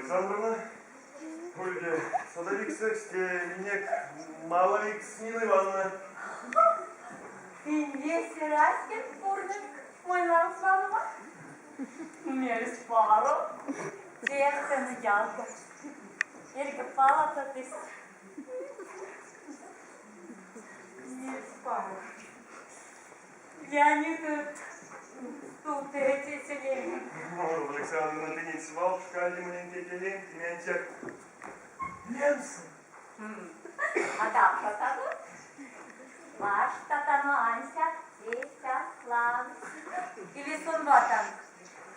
Александровна, Ольга, содавиксэкс те минек малавикс Нина Ивановна. Тынь весе раськенк пурнынк монь лангс ванома? Мельспаро. Сехте ялга. Эрьга палататызь. Мельспаро. Леонид стувтызе тетянень. Марфа Александровна, тынеть свал пшкали монень тетянень, тынянтяк лемсэ. А тапшатадо? Варштатано ансяк тетя лангс. Или сон ватанк.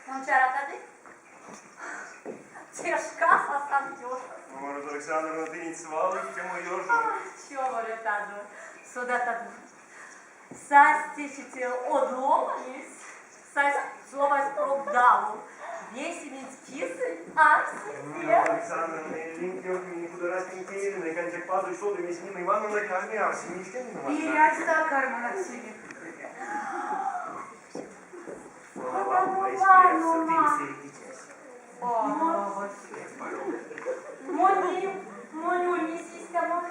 Мон чаратадыть? Те шкас а сан ёжос. Марфа Александровна, тынеть свал истямо ёжо. Човорятадо, содатадо. Сась течи од ломанесь, сась совась прок давол, весементь кисэ арсизе. Александровна Ильинкев никуда раз не келина, кончак пазуй соды весь Нина Ивановна карми арсеме истя Эрязь карман арсеме. Монь, монь ульнесь истямо.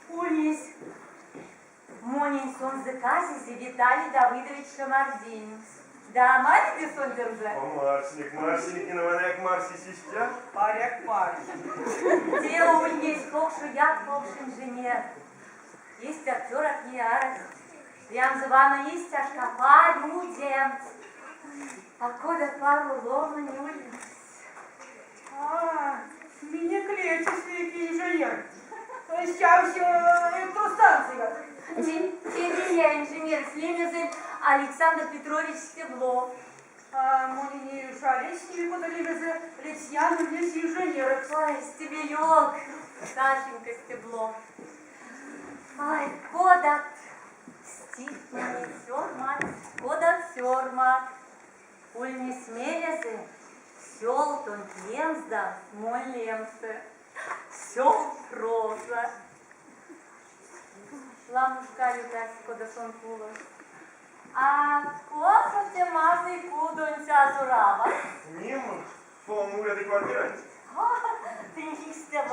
Ульнесь. Монень сонзэ казизе Виталий Давыдович Шамардин. Да, марите сондензэ? О, Марсик, Марсик, Нина марсесь истя? Паряк марси. Те ульнесь покшояк покш инженер. Истят цёратне арасть. Прянзо вана истяшка парюдемть. А кода паро ломань ульнесь. А, минек лечась вейке инженер. Стявсь электростанция. Те лия инженер лемезэ Александр Петрович Стеблов. А монень шалесь кода лемезэ Летьян ульнесь инженерекс. Ой, Стебелек, Сашенька Стеблов. Ай, кодат стихть монень сёрмадсь, кодат сёрмат. Ульнесь мелезэ сёлтонть лемсдамс монь лемсэ. Сёлт роза. Ламо шка ютась, кода сон кулось. А косо те мазый кудонть азоравась? Ним, сон уряды квартиранть. Тынь истя.